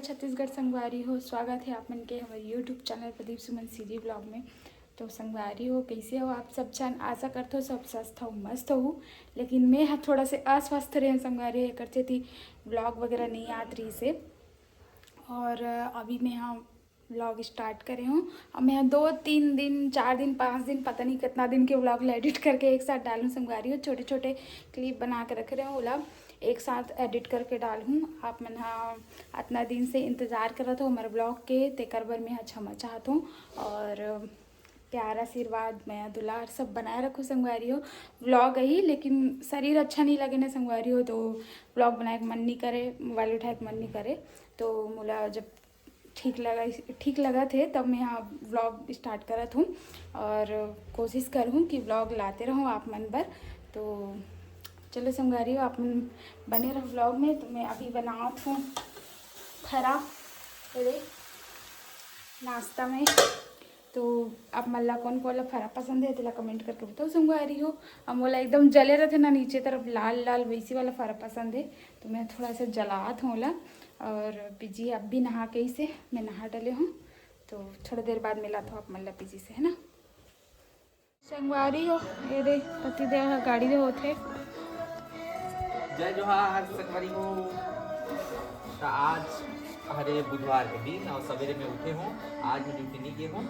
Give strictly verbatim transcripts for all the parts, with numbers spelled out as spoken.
छत्तीसगढ़ संगवारी हो, स्वागत हे आप मन के हमर YouTube चैनल प्रदीप सुमन सीजी ब्लॉग में। तो संगवारी हो, कैसे हो आप सब झन? आशा करथो सब स्वस्थ हो, मस्त हो। लेकिन मैं ह थोड़ा से अस्वस्थ रहे संगवारी हो, एकर सेती ब्लॉग वगैरह नहीं आत रहिस हे। और अभी मैं ह ब्लॉग स्टार्ट करे हूँ। अब मैं ह दो तीन दिन, चार दिन, पाँच दिन, पता नहीं कितना दिन के ब्लॉग ला एडिट करके एक साथ डालूँ संगवारी हो। छोटे छोटे क्लिप बना के रखे रहे हूँ, ओला एक साथ एडिट करके डालूँ। आप मन ह अतना दिन से इंतजार करत हो हमर ब्लॉग के, तेकर बर मैं ह क्षमा चाहत हूँ। और प्यार, आशीर्वाद, मया, दुलार सब बनाए रखो संगवारी हो। ब्लॉग ही, लेकिन शरीर अच्छा नहीं लगे ना संगवारी हो, तो ब्लॉग बनाए के मन नहीं करे, मोबाइल उठाए के मन नहीं करे। तो मोला जब ठीक लगा, ठीक लगत हे, तब मैं ह ब्लॉग स्टार्ट करत हूँ और कोशिश करहूँ कि ब्लॉग लाते रहूँ आप मन बर। तो चलो संगवारी हो, आप मन बने रहो ब्लॉग में। तो मैं अभी बनावत हूँ फरा, ये दे, नाश्ता में। तो आप मन ला कोन कोन ला फरा पसंद हे, तेला कमेंट करके बताओ संगवारी हो। अब मोला एकदम जले रथे ना, नीचे तरफ लाल लाल वैसी वाला फरा पसंद हे, तो मैं थोड़ा सा जलात हूँ ओला। और पीजी अब भी नहा के इसे मैं नहा डले हूँ, तो थोड़ा देर बाद मिलात हूँ आप मन ला पीजी से, है ना। संगवारी हो, ये दे पति देव ह गाड़ी ले होथे। जय जोहार संगवारी हो। त आज हरे बुधवार के दिन और सवेरे में उठे हूँ। आज मैं ड्यूटी नहीं गए हूँ,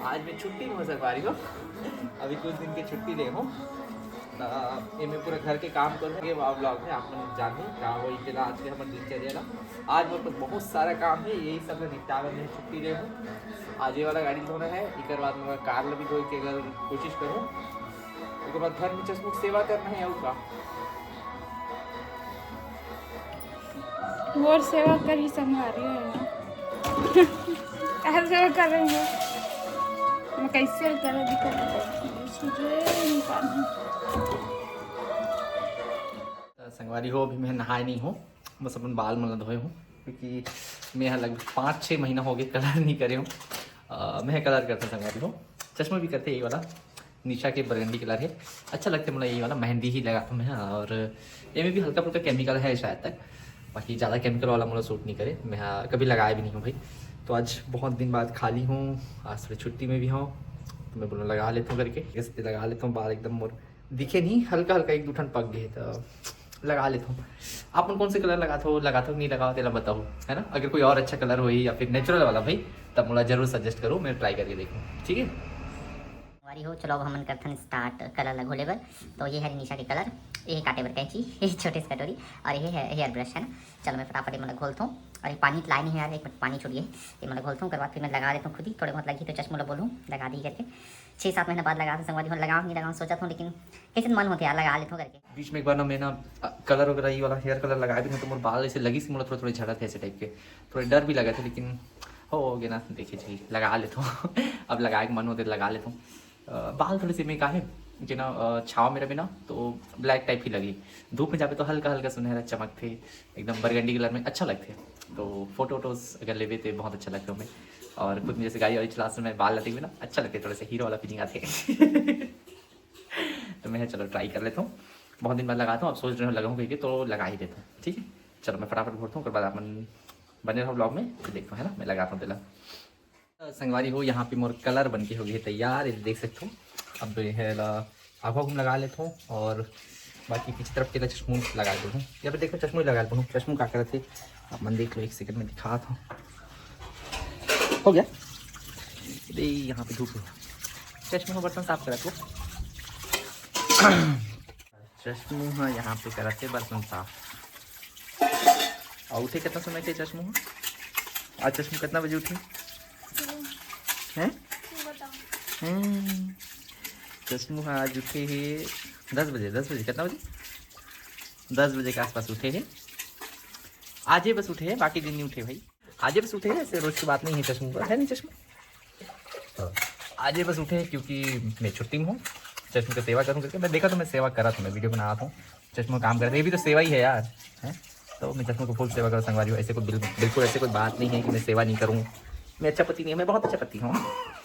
आज मैं छुट्टी में हूँ संगवारी हो। अभी कुछ दिन के छुट्टी ले हूँ। त एमे पूरा घर के काम करूँ, ये ब्लॉग में आप मन जानहू का होई तेला आज के हमर दिनचर्या ला। आज मोर पास बहुत सारा काम है, यही सब ला निपटावे में छुट्टी ले हूँ। आज ये वाला गाड़ी धोना है, एकर बाद मैं कार ला भी धोए के अगर कोशिश करूँ। एकर बाद घर में चश्मू के सेवा करना है, और का? मोर सेवा करही संगवारी हो ना। काहे सेवा करेंगे? मैं कैसे करो दिक्कत है। संगवारी हो, अभी मैं नहाए नहीं हूँ, बस अपन बाल मन ला धोए हूँ, क्योंकि मैं ह लगभग पाँच छः महीना हो गए कलर नहीं करे हूँ। अ, मैं कलर करता संगवारी हो, चश्मा भी करते यही वाला, निशा के बरगंडी कलर है, अच्छा लगता है मोला यही वाला। मेहंदी ही लगाता हूँ मैं, और ये में भी हल्का फुल्का केमिकल है शायद तक, बाकी ज़्यादा केमिकल वाला मोला सूट नहीं करे, मैं ह कभी लगाया भी नहीं हूँ भाई। तो आज बहुत दिन बाद खाली हूँ, आज थोड़ी छुट्टी में भी हूँ, तो मैं बोला लगा लेता हूँ करके, इस लगा लेता हूँ, बाल एकदम मोर दिखे नहीं, हल्का हल्का एक दो ठन पक गए तो लगा लेता हूँ। आप मन कौन से कलर लगात हो, लगात हो नहीं लगाओ, तेला बताओ, है ना। अगर कोई और अच्छा कलर होई या फिर नेचुरल वाला भाई, तब मोला जरूर सजेस्ट करो, मैं ट्राई करके देखूँ, ठीक है। संगवारी हो, चलो अब हमन करथन स्टार्ट कलर ला घोले बर। तो ये हरे निशा के कलर, ये काटे बर कैंची, ये छोटे से कटोरी और ये है हेयर ब्रश, है ना। चलो मैं फटाफट ये मन ला घोलथों और ये पानी लाए नहीं यार, एक मिनट पानी छोड़िए, ये मन ला घोलथों, ओकर बाद फिर मैं लगा देथों खुद ही, थोड़े बहुत लगही तो चश्मू ला बोलूँ लगा दी करके। छः सात महीना बाद लगा देथों संगवारी हो, लगाओ नहीं लगाओ सोचत हूँ, लेकिन कैसे मन होथे यार लगा लेथों करके। बीच में एक बार ना मैं ना, अ, कलर वगैरह ये वाला हेयर कलर लगाए भी था, तो मोर बाल ऐसे लगिस कि मोला थोड़ा थोड़ा झड़त है ऐसे टाइप के, थोड़ा डर भी लगा था, लेकिन हो हो गया ना, देखे जी लगा लेथों। अब लगाए के मन होथे लगा लेथों। अ, बाल थोड़े से में का है कि ना, अ, छाव में रहे ना तो ब्लैक टाइप ही लगी, धूप में जाबे तो हल्का हल्का सुनहरा चमकथे, एकदम बरगंडी कलर में अच्छा लगथे। तो फोटो वोटोज अगर लेबे तो बहुत अच्छा लगथे हमें। और खुद में जैसे गाड़ी वाड़ी चला समय बाल लगते हुए ना अच्छा लगथे, थोड़ा सा हीरो वाला फीलिंग आथे। तो मैं चलो ट्राई कर लेता हूँ, बहुत दिन बाद लगाता हूँ, अब सोच रहे हो लगाऊँ कह के, तो लगा ही देता हूँ, ठीक है। चलो मैं फटाफट घोलता हूँ, ओकर बाद अपन बने रहो ब्लॉग में, फिर देखता हूँ, है ना, मैं लगाता हूँ तेला। संगवारी हो, यहाँ पे मोर कलर बन के हो गए तैयार, ये देख सकते हो। अब ये है ला आँखों में लगा लेता हूँ और बाकी पीछे तरफ के लिए चश्मू लगा देता हूँ, या फिर देखो चश्मू ही लगा लेता हूँ। चश्मू का करते आप मन देख लो, एक सेकंड में दिखाता हूँ। हो गया, दे यहाँ पे धूप हो। चश्मू का बर्तन साफ करा तो। चश्मू हाँ यहाँ पे करते बर्तन साफ। और उठे कितना समय के चश्मू हाँ? आज चश्मू कितना बजे उठे हैं? हम्म। चश्मू हाँ आज उठे है दस बजे। दस बजे कितना बजे? दस बजे के आसपास उठे है। आज ही बस उठे है, बाकी दिन नहीं उठे भाई। आज ही बस उठे है, ऐसे रोज की बात नहीं है चश्मू पर, है नहीं चश्मू? आज ही बस उठे हैं क्योंकि मैं छुट्टी में हूँ, चश्मू की सेवा करूँ करके। मैं देखा तो मैं सेवा करा था, मैं वीडियो बना रहा था, चश्मू काम करते, ये भी तो सेवा ही है यार, है। तो मैं चश्मू को फुल सेवा करूँ संगवारी हो, ऐसे कोई बिल-, बिल्कुल ऐसे कोई बात नहीं है कि मैं सेवा नहीं करूँ। मैं अच्छा पति नहीं है, मैं बहुत अच्छा पति हूँ।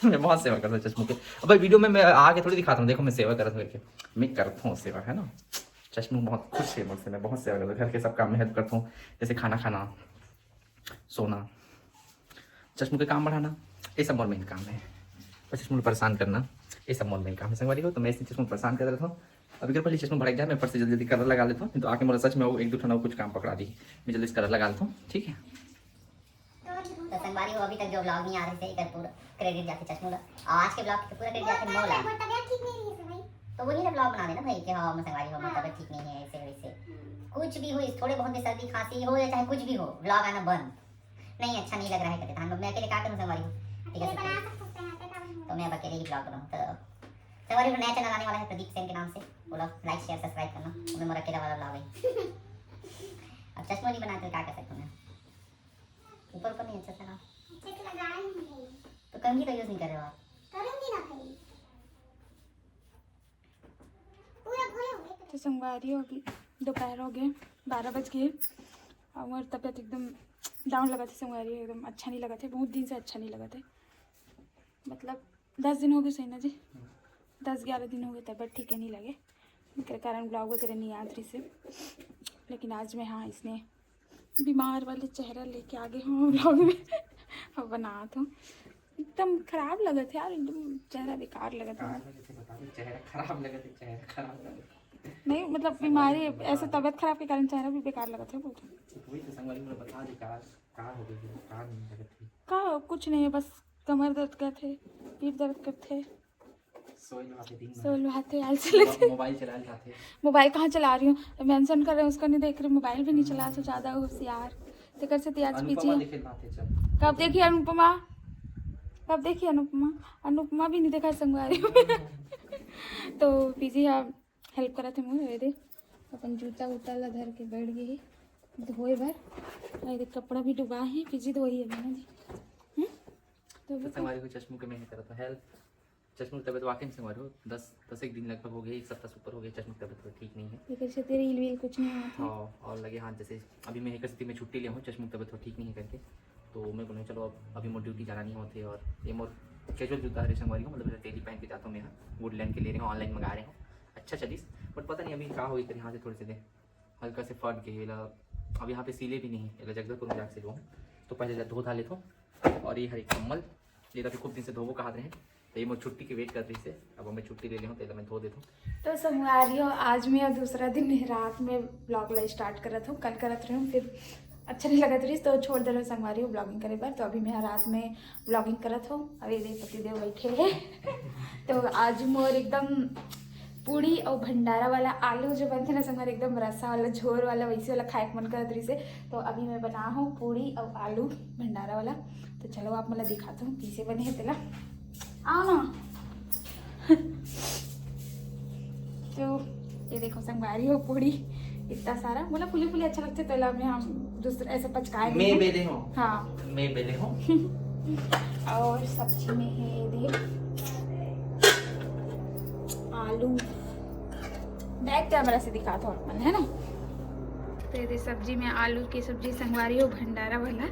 मैं बहुत सेवा करता हूँ चश्मू के। अब भाई वीडियो में मैं आके थोड़ी दिखाता हूँ, देखो मैं सेवा करता हूँ करके, मैं करता हूँ सेवा, है ना। चश्मू बहुत खुश है मुझसे, मैं बहुत सेवा करता हूँ, घर के सब काम में हेल्प करता हूँ, जैसे खाना खाना, सोना, चश्मों के काम बढ़ाना, ये सब मोर मेन काम है। बस चश्मों में परेशान करना, ये सब मोर मेन काम है संगवारी हो। तो मैं इसलिए चश्मों में परेशान कर रहा था। अभी कर पहले चश्मा भड़क जाए, मैं फट से जल्दी जल्दी कलर लगा लेता हूँ, नहीं तो आके मोला सच में वो एक दो ठन कुछ काम पकड़ा दी। मैं जल्दी से कलर लगा लेता हूँ, ठीक है। तो संगवारी हो, अभी तक जो व्लॉग नहीं आ रहे थे, एकर पूरा क्रेडिट जाथे चश्मू ला। और आज के व्लॉग के पूरा क्रेडिट जाथे मोला। तबियत ठीक नहीं रही है भाई। तो वही ना व्लॉग बना देना भाई कि हाँ, मैं संगवारी हो, मैं हाँ। तबियत ठीक नहीं है, ऐसे वैसे। हम्म। कुछ भी हो, इस थोड़े बहुत भी सर्दी खांसी हो या चाहे कुछ भी हो, व्लॉग आना बंद। नहीं, अच्छा नहीं लग रहा है कहते धान, मैं अकेले क्या करूँ संगवारी हो, ठीक है। अकेले बना सकते हैं, ऐसे क्या बनूँ? तो मैं अब अकेले ही व्लॉग बनाऊँ। तो संगवारी हो, नया चैनल आने वाला है प्रदीप सेन के नाम से, वो लोग लाइक शेयर सब्सक्राइब करना, वो मैं मोर अकेला वाला व्लॉग है। अब चश्मा नहीं बनाए तो क्या कर सकता हूँ मैं, ऊपर ऊपर नहीं अच्छा से ना। अच्छे से लगा ही नहीं है। तो कंघी का यूज़ नहीं कर रहे हो आप? करूँगी ना भाई, पूरा भोले हो गए। तो संगवारी हो, अभी दोपहर हो गए, बारह बज गए और मोर तबियत एकदम डाउन लगा थे संगवारी हो, एकदम अच्छा नहीं लगा थे, बहुत दिन से अच्छा नहीं लगा थे। मतलब दस दिन हो गए सही ना जी, दस ग्यारह दिन हो गए, तबियत ठीक है नहीं लगे, एकर कारण व्लॉग वगैरह नहीं आत रही से। लेकिन आज मैं, हाँ, इसने बीमार वाले चेहरा लेके आ गए हूँ व्लॉग में। अब बनात हूँ, एकदम खराब लगत है यार, एकदम चेहरा बेकार लगत है। बेकार लगत है, बता दे, चेहरा खराब लगत है, चेहरा खराब लगत है। नहीं, मतलब बीमारी, ऐसे तबियत खराब के कारण चेहरा भी बेकार लगत है, बोल रहे। वही तो संगवारी, मैं बता दे का, का हो गई है, का नहीं लगत है। का कुछ नहीं है, बस कमर दर्द करथे, पीठ दर्द करथे। सोए लो आते दिन भर। सोए लो आते, आलसी लगथे। मोबाइल चलाए लो आते। मोबाइल कहाँ चला रही हूँ, मेंशन कर रहे हैं, उसको नहीं देख रही, मोबाइल भी नहीं चला तो ज़्यादा होशियार। तेकर से आज अनुपमा पीछे देखे लो आते, चल। कब देखी अनुपमा, कब देखी अनुपमा? अनुपमा भी नहीं देखा संगवारी। तो पीजी आप हेल्प करत हे मोर, ये दे अपन जूता उता ला धर के बैठ गई है धोए बर। और ये दे कपड़ा भी डुबा है, पीजी धोई है मैंने जी। हम्म? तो तो संगवारी हो, चश्मू के मैं करत हूँ हेल्प। चश्मू की तबीयत वाकई में संगवारी हो, दस, दस एक दिन लगभग हो गए, एक सप्ताह से ऊपर हो गए, चश्मू की तबीयत थोड़ी ठीक नहीं है। एकर से तेरे रील वील कुछ नहीं होता। हाँ, और लगे हाथ जैसे अभी मैं एक स्थिति में छुट्टी ले हूँ, चश्मू की तबीयत थोड़ी ठीक नहीं है करके, तो मैं बोलूँ चलो अब अभी मोर ड्यूटी जाना नहीं होते, और ये मोर कैजुअल जूता हरे संगवारी हो, मतलब डेली पहन के जाता हूँ मैं यहाँ, वुडलैंड के ले रहे हूँ, ऑनलाइन मंगा रहे हूँ, अच्छा चलिस, बट पता नहीं अभी का हो गई, यहाँ से थोड़े से दे हल्का से फट गए, एला अब यहाँ पे सिले भी नहीं, एला जगदलपुर में जाके सिलवाऊँ। तो पहले एला धो धा लेता हूँ। और ये हरे कम्बल, ये अभी खूब दिन से धोबो कहत रहे, तो ये मोर छुट्टी के वेट कर रही से, अब मैं छुट्टी ले ले हूँ, तो एला मैं धो देता हूँ। तो संगवारी हो, आज मेरा दूसरा दिन है, रात में ब्लॉग ला स्टार्ट करत हूँ, कल करत रहे हूँ, फिर अच्छा नहीं लगत रही तो छोड़ दे रहे संगवारी हो ब्लॉगिंग करे बर। तो अभी मैं रात में ब्लॉगिंग करत हूँ। अभी देख पतिदेव बैठे हैं। तो आज मोर एकदम पूड़ी और भंडारा वाला आलू जो बनते ना संगवारी, एकदम रसा वाला झोर वाला, वैसे वाला खाए के मन करत रही से। तो अभी मैं बना हूँ पूड़ी और आलू भंडारा वाला। तो चलो आप मोला दिखाता हूँ कैसे बने है तेला। आओ ना। तो ये देखो संगवारी हो पूड़ी इतना सारा, बोला फूली फूली अच्छा लगता है, तो ला में हम दूसरा ऐसे पचकाए मैं देंगे। बेले हूँ। हाँ। मैं बेले हूँ। और सब्जी में है ये देख आलू, बैक कैमरा से दिखाता हूँ अपन, है ना। तो ये देख सब्जी में आलू की सब्जी संगवारी हो भंडारा वाला,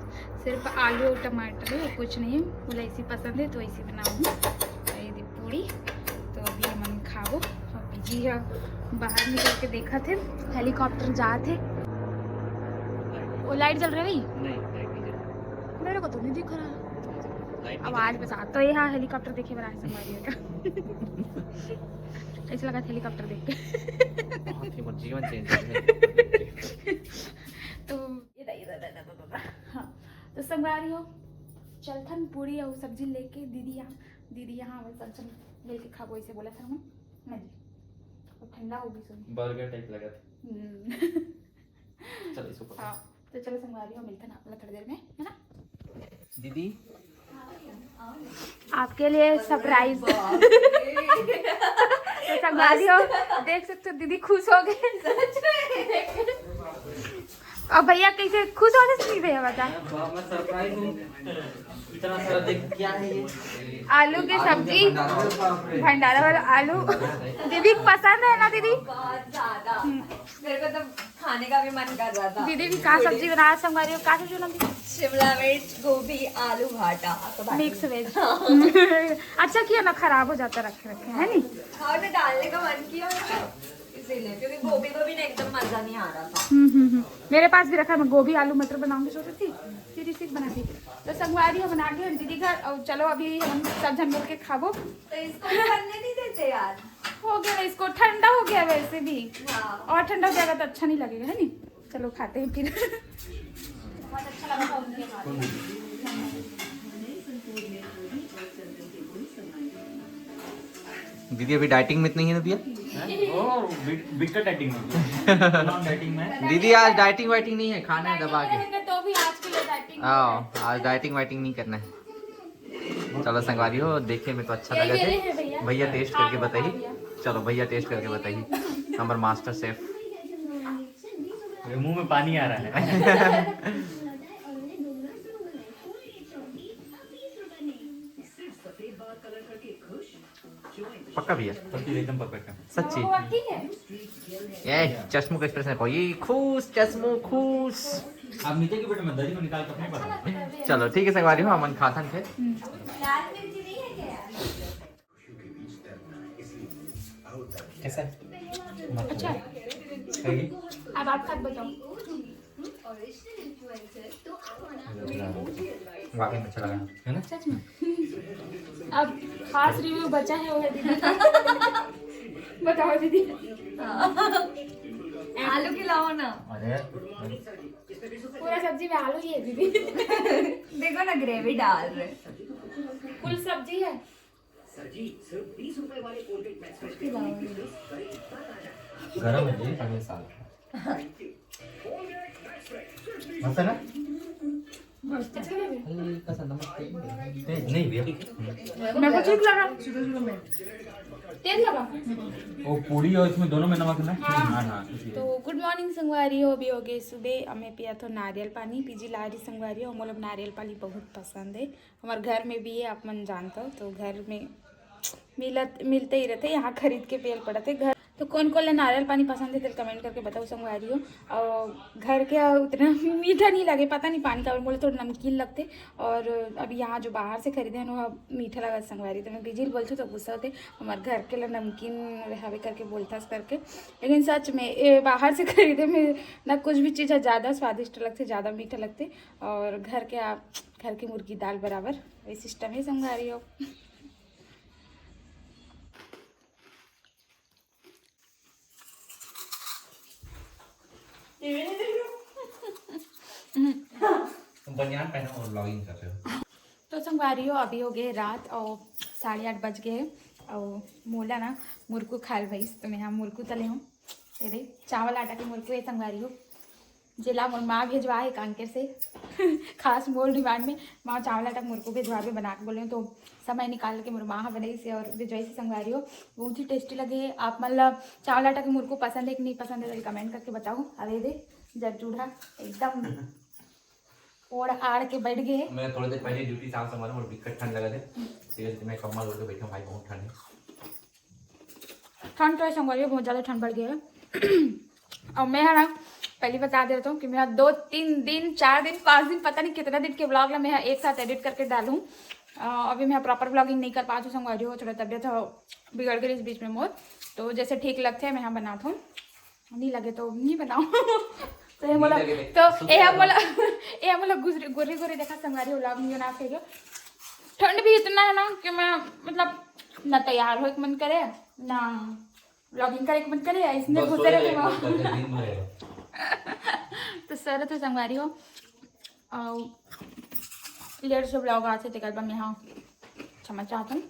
सिर्फ आलू और टमाटर है, कुछ नहीं। बोला ऐसी पसंद है तो ऐसी बनाऊँ। तो ये देख पूड़ी, तो अभी हमन खाबो। और जी हाँ, बाहर निकल के देखा थे हेलीकॉप्टर जात है। वो लाइट जल रही? नहीं, लाइट नहीं जल रही। मेरे को तो नहीं दिख रहा। लाइट नहीं जल रही। आवाज बचा तो ये हाँ हेलीकॉप्टर देखे बना है संगवारी का। ऐसा लगा हेलीकॉप्टर देख के। बहुत ही जीवन चेंज हो गया। तो ये दा, ये दा, दा, दा, दा, दा। हाँ, तो संगवारी हो चलथन पूड़ी और सब्जी लेके दीदी यहाँ, दीदी यहाँ आवल चल चल मिल के खाबो ऐसे बोला था हमन। हाँ जी, वो ठंडा होगी सुन। बर्गर टाइप लगा था। हम्म। चलो इसको पकड़। हाँ, तो चलो संगवारी हो मिलथन आप लोग थोड़ी देर में, है ना? दीदी आपके लिए सरप्राइज। तो संगवारी हो, देख सकते हो दीदी खुश हो गए। अब भैया कैसे खुश होने से नहीं भैया बता। बाप, मैं सरप्राइज हूँ। इतना सारा देख क्या है ये? आलू की सब्जी, भंडारा वाला आलू। दीदी को पसंद है ना दीदी? बहुत ज्यादा। मेरे को तो खाने का भी मन कर रहा था। दीदी भी का सब्जी बना, संगवारी हो का सब्जी बना दी? शिमला मिर्च, गोभी, आलू, भाटा। Mix veg. अच्छा किया ना, खराब हो जाता रखे रखे, है नी? और मैं डालने का मन किया मेरे को, इस ले ले, क्योंकि गोभी को भी ना एकदम मजा नहीं आ रहा था। हम्म हम्म हम्म। मेरे पास भी रखा है, मैं गोभी आलू मटर बनाऊंगी सोच रही थी, फिर इसी बनाती। तो संगवारी हम आ गए दीदी घर, और चलो अभी हम सब झन मिल के खाबो। तो इसको भी बनने नहीं देते यार। हो गया इसको, ठंडा हो गया वैसे भी, हाँ। और ठंडा हो जाएगा तो अच्छा नहीं लगेगा, है नी? चलो खाते हैं फिर। बहुत अच्छा लगा था उनके साथ। दीदी अभी डाइटिंग में इतनी है ना भैया? वो बिग- बिग का डाइटिंग हो गया। नॉन डाइटिंग में। दीदी आज डाइटिंग वाइटिंग नहीं है, खाना है दबा के। रहेंगे तो भी आज के लिए डाइटिंग। आओ, आज डाइटिंग वाइटिंग नहीं करना है। चलो संगवारी हो, देखे में तो अच्छा यही लगा मेरे थे। हैं भैया। भैया टेस्ट हाँ, करके हाँ, बताइए। भैया। चलो भैया टेस्ट करके बताइए, हमारे मास्टर शेफ। मेरे मुंह में पानी आ रहा है। पक्का भैया? सब चीज एकदम परफेक्ट है। सच्ची? वो ठीक है। ये चश्मू का एक्सप्रेशन देखो, ये खुश चश्मू खुश। आप नीचे की बेटे मैं दही को निकाल के अपने पास। चलो ठीक है संगवारी हो, हमन खाथन थे। लाल मिर्ची नहीं है क्या यार? कैसा है? अच्छा, सही? अब आप सब बताओ। वाकई में अच्छा लगा। है ना? सच में। अब खास रिव्यू बचा है वो है दीदी। बताओ दीदी। आलू खिलाओ ना। अरे पूरा सब्जी में आलू ही है दीदी। देखो ना, ग्रेवी डाल रहे। फुल सब्जी है। गरम है जी, पहले साल। मस्त है ना? अच्छा लगे? हल्का सा नमक तेज है। तेज नहीं भैया। मेरे को ठीक लगा। तेल लगा। वो पूरी और इसमें दोनों में नमक है ना? हाँ हाँ। तो गुड मॉर्निंग संगवारी हो, अभी हो गए सुबह। हमें पिया तो नारियल पानी, पीजी लारी संगवारी हो, मोला नारियल पानी बहुत पसंद है। हमारे घर में भी है, आप मन जानता हो, तो घर में मिलत मिलते ही रहते, यहाँ खरीद के पेल पड़त है घर। तो कौन कौन ला नारियल पानी पसंद है, तेल कमेंट करके बताओ संगवारी हो। और घर के उतना मीठा नहीं लगे, पता नहीं पानी का, मोला थोड़ा नमकीन लगते। और अभी यहाँ जो बाहर से खरीदे हैं, वो मीठा लगा संगवारी, तो मैं पीजी ल बोलती तो गुस्सा होते, हमारे घर के ला नमकीन रहवे करके बोलता करके। लेकिन सच में ये बाहर से खरीदे में ना कुछ भी चीज़ ज़्यादा स्वादिष्ट लगते, ज़्यादा मीठा लगते। और घर के आप घर की मुर्गी दाल बराबर, वही सिस्टम है संगवारी हो। बनियान पहनो और व्लॉगिंग कर रहे हो। तो संगवारी हो, अभी हो गए रात और साढ़े आठ बज गए। और मोला ना मुरकू खाल भैस, तो मैं यहाँ मुरकू तले हूँ। ये देख, चावल आटा के मुरकू है संगवारी हो, जेला मोर माँ भेजवा है कांकेर से। खास मोर डिमांड में माँ चावल आटा के मुरकू भेजवा भी बना के बोले हूँ, तो समय निकाल के मोर माँ ह बनाई से और भेजवाई से संगवारी हो। बहुत ही टेस्टी लगे। आप मन ला चावल आटा के मुरकू पसंद है कि नहीं पसंद है, तो कमेंट करके बताओ। अरे दे जब चूल्हा एकदम ओढ़ आड़ के बैठ गए। मैं थोड़ी देर पहले ड्यूटी से आऊँ संगवारी, मोर बिकट ठंड लगा थे। तेल मैं कम्बल ओढ़ के बैठा हूँ भाई, बहुत ठंड है। ठंड तो है संगवारी, बहुत ज़्यादा ठंड बढ़ गया है। और मैं है ना, पहले बता देता हूँ कि मेरा दो तीन दिन, चार दिन, पाँच दिन, पता नहीं कितना दिन के व्लॉग ला मैं एक साथ एडिट करके डालूँ। अ, अभी मैं प्रॉपर व्लॉगिंग नहीं कर पाती हूँ संगवारी हो, थोड़ा तबीयत हो बिगड़ गई इस बीच में मोर, तो जैसे ठीक लगते हैं मैं यहाँ बनाता हूँ, नहीं लगे तो नहीं बनाओ। तो ये बोला, नहीं लगे तो तो ये सुबह बोला, ये बोला गुजरे गोरे गोरे देखा संगवारी व्लॉग नहीं बना सके। ठंड भी इतना है ना कि मैं मतलब ना तैयार हो एक मन करे, ना व्लॉगिंग करे एक मन करे, इसने बस घुसे सोए रहते रहे, हो। बस दिन भर रहे। तो सर तो संगवारी हो, और लेट से व्लॉग आते तेकर बा मैं हाँ क्षमा चाहता हूँ।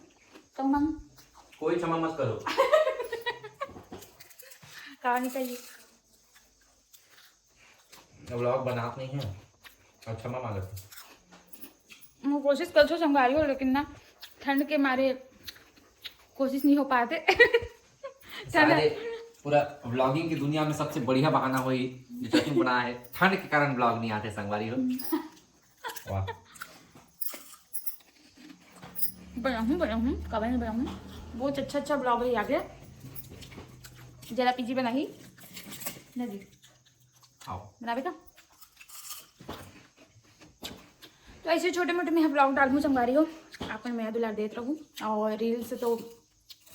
तो मम कोई क्षमा मत करो। कहानी चाहिए। व्लॉग बनात नहीं है और क्षमा मांगत है। मैं कोशिश कर छो संगवारी हो, लेकिन ना ठंड के मारे कोशिश नहीं हो पाते। सारे पूरा व्लॉगिंग की दुनिया में सबसे बढ़िया बहाना वही जो चटनी बना है, ठंड के कारण व्लॉग नहीं आते संगवारी हो। वाह। बनाऊँ बनाऊँ कभी नहीं बनाऊँ। बहुत अच्छा अच्छा व्लॉग है आगे। जरा पीजी बनाई ना जी, आओ। बनावे का। तो ऐसे छोटे मोटे मैं व्लॉग डालूँ संगवारी हो, आप मन मया दुलार देत रहूँ। और रील्स तो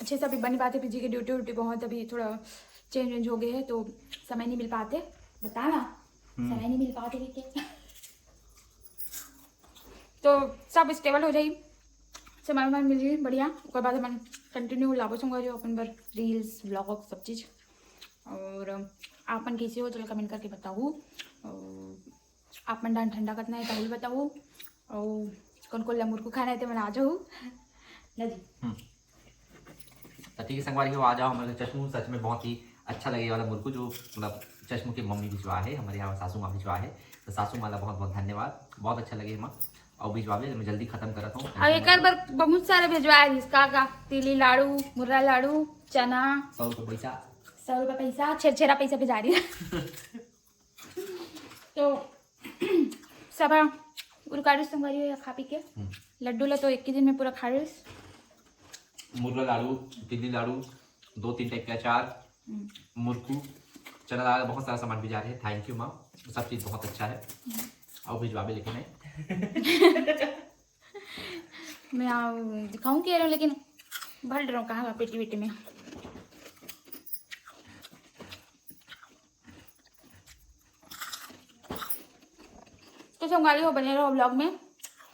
अच्छे से अभी बन पाते, पीजी के ड्यूटी व्यूटी बहुत अभी थोड़ा चेंज वेंज हो गए है तो समय नहीं मिल पाते। बता ना, हम्म। समय नहीं मिल पाते कि क्या। तो सब स्टेबल हो जाई, समय उमय मिल जाई बढ़िया, ओकर बाद अपन कंटिन्यू लाबो संगवारी हो अपन बर रील्स, व्लॉग, सब चीज। और आप मन कैसे हो, चलो कमेंट करके बताओ। और आप मन डान ठंडा कतना है, तहूल बताओ। और कौन कौन ला मुरकू खाना है, ते मन आ जाओ ना जी। हम्म। तो ठीक है संगवारी हो, आ जाओ हमारे चश्मू। सच में बहुत ही अच्छा लगे वाला मुरकू, जो मतलब चश्मू की मम्मी भिजवा है, हमारे यहाँ सासू माँ भिजवा है। तो सासू माँ ला बहुत बहुत धन्यवाद, बहुत अच्छा लगे माँ। और भिजवावे, मैं जल्दी खत्म करत हूँ। अब एकर बर बहुत सारे भिजवाए रहिस, का का, तिली लाड़ू, मुर्रा लाड़ू, चना, सौ रुपये पैसा। सौ रुपये पैसा, छेरछेरा पैसा भिजा रही। तो सब उरकारिस संगवारी हो या खा पी के। हम्म। लड्डू ला तो एक ही दिन में पूरा खा रही। मुर्रा लाड़ू, तिली लाड़ू, दो तीन टाइप के अचार, हम्म। मुरकू, चना दाल, बहुत सारा सामान भिजा रहे हैं। थैंक यू माँ, सब चीज़ बहुत अच्छा है। हम्म। और भिजवावे लेकिन है। मैं आ, दिखाऊं कह रहा हूँ, लेकिन भर रहा हूँ कहाँ पेटी वेटी में। तो संगवारी हो, बने रहो व्लॉग में।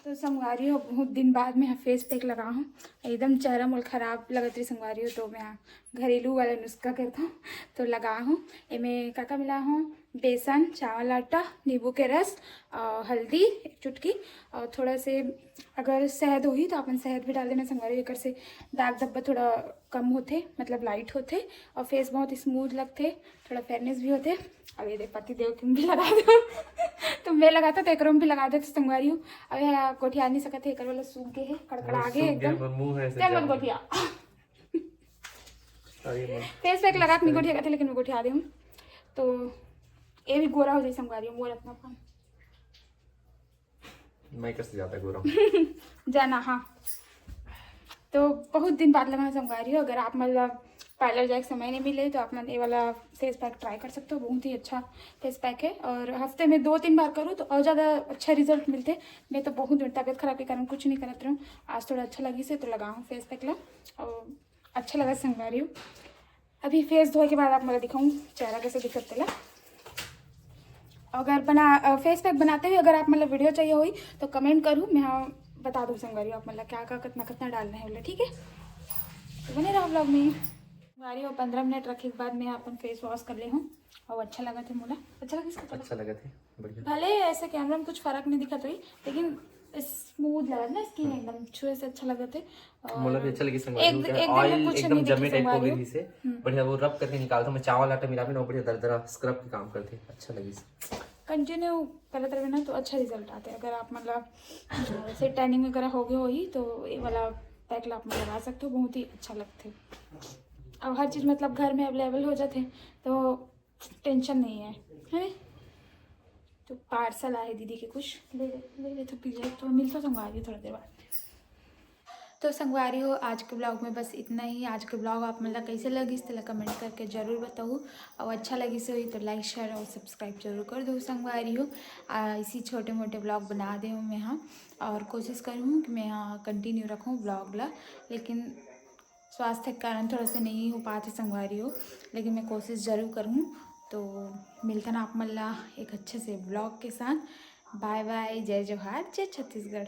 तो संगवारी हो, बहुत दिन बाद मैं फेस पैक लगा हूँ, एकदम चेहरा मोर खराब लगत रही संगवारी हो, तो मैं घरेलू वाला नुस्खा करता हूँ। तो लगा हूँ, एमे का का मिला हूँ, बेसन, चावल आटा, नींबू के रस और हल्दी एक चुटकी और थोड़ा से अगर शहद होही तो अपन शहद भी डाल देना संगवारी, एकर से दाग धब्बा थोड़ा कम होथे, मतलब लाइट होथे और फेस बहुत स्मूथ लगथे, थोड़ा फेयरनेस भी होथे। अब ये देख पति देव तुम भी लगा दो। तुम मैं लगाता तो एकरो में भी लगा देते संगवारी हो। अब ये गोठिया नहीं सकत है, एकर वाला सूख गए है, कड़कड़ा हाँ, आगे सूख गया, एकदम। पर मुंह है ऐसे चल मत जम गोठिया। अरे माँ। फेस पैक लगा के नहीं गोठिया कहते, लेकिन मैं गोठिया दे हूँ। तो ये भी गोरा हो जाए संगवारी हो, मोर अपना अपन। मैं कैसे जाता गोरा? जाना, हाँ। तो बहुत दिन बाद लगा संगवारी हो, अगर आप मतलब पार्लर जाए के समय नहीं मिले तो आप मन ये वाला फेस पैक ट्राई कर सकते हो, बहुत ही अच्छा फेस पैक है। और हफ्ते में दो तीन बार करो तो और ज़्यादा अच्छा रिजल्ट मिलते। मैं तो बहुत दिन तबीयत खराब के कारण कुछ नहीं करत रहूँ, आज थोड़ा अच्छा लगी से तो लगा हूँ फेस पैक ला और अच्छा लगा संगवारी हो। अभी फेस धोए के बाद आप मोला दिखाऊँ चेहरा कैसे दिखत तेला। अगर बना फेस पैक बनाते हुए अगर आप मतलब वीडियो चाहिए होई तो कमेंट करू, मैं हाँ बता दूँ संगवारी हो आप मतलब क्या क्या कितना कितना डालना है बोले, ठीक है। तो बने रहो व्लॉग में। संगवारी हो, पंद्रह मिनट रखे के बाद मैं अपन फेस वॉश कर ले हूँ और अच्छा लगा थे मोला, अच्छा लगा इसका अच्छा लगा थे। बढ़िया। भले ऐसे कैमरा में कुछ फर्क नहीं दिखत होई, लेकिन स्मूथ लगत ना स्किन, एकदम छुए से अच्छा लगत है। और मोला भी अच्छा लगे संगवारी एक, हो, एक दिन में ऑयल कुछ एकदम नहीं जमे दिखे टाइप हो संगवारी गई हो। से। हम्म। बढ़िया वो रब करके निकालता हूँ मैं, चावल आटा मिला ना, बढ़िया दरदरा स्क्रब के काम करते, अच्छा लगे। कंटिन्यू करत रहे ना तो अच्छा रिजल्ट आते। अगर आप मतलब जैसे टैनिंग वगैरह हो गए होही तो ये वाला पैक ला आप लगा सकते हो, बहुत ही अच्छा लगते। अब हर चीज़ मतलब घर में अवेलेबल हो जाते तो टेंशन नहीं है, है ना? तो पार्सल आए दीदी के कुछ, ले ले, ले ले तो पी ले, तो मिलता संगवारी थोड़ा देर बाद। तो संगवारी हो, आज के ब्लॉग में बस इतना ही। आज के ब्लॉग आप मन ला कैसे लगिस तेला कमेंट करके जरूर बताओ, और अच्छा लगिस होही तो लाइक शेयर और सब्सक्राइब जरूर कर दो संगवारी हो। आ, इसी छोटे मोटे ब्लॉग बना दे हूँ मैं हाँ, और कोशिश करूँ कि मैं हाँ कंटिन्यू रखूँ ब्लॉग ला, लेकिन स्वास्थ्य के कारण थोड़ा सा नहीं हो पाते संगवारी हो, लेकिन मैं कोशिश जरूर करूँ। तो मिलता ना आप मन ला एक अच्छे से ब्लॉग के साथ। बाय बाय, जय जोहार, जय छत्तीसगढ़।